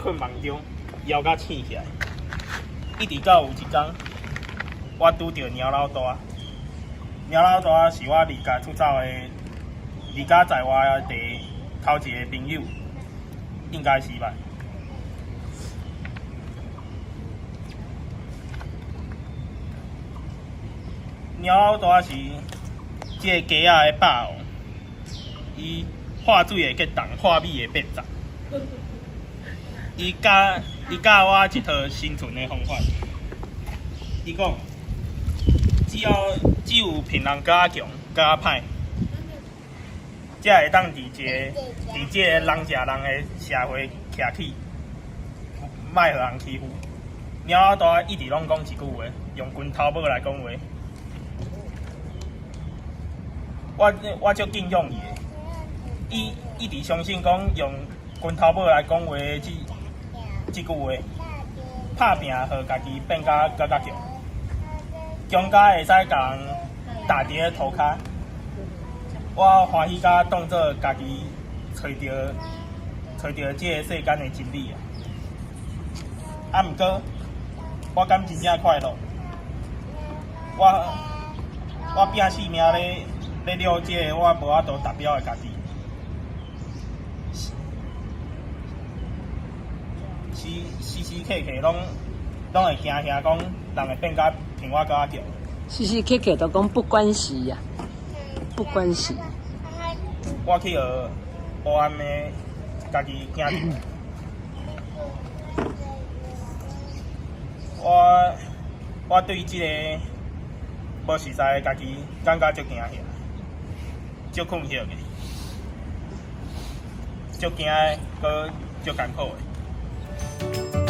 困夢中搖甲醒起來，一直到有一工，我拄著貓老大。貓老大是我離家出走的，離家在外的頭一个朋友，應該是吧？貓老大是這个街仔的霸王，伊喝水會結凍，喝米會變雜。伊教伊教我一套生存的方法。伊講，只要只有騙人閣較強、閣較歹，才會當佇這個人食人的社會徛起，莫予人欺負。貓老大一直攏講一句話，用拳頭母來講話。我足敬仰伊的，伊一直相信講用拳頭母來講話這句話，拍拚予家己變甲閣較強，強甲會使共人打佇咧塗跤。我歡喜甲當做家己揣著這个世間的真理啊！啊，毋過我敢真正快樂？我拼性命咧了解我無法度達標的家己，時時刻刻攏會驚嚇講人會變甲比我閣較強。時時刻刻都講不關係呀，不關係。我去予黑暗的家己驚著。我對這个無實在的家己感覺足驚嚇，足困惑的，足驚的，閣足艱苦的。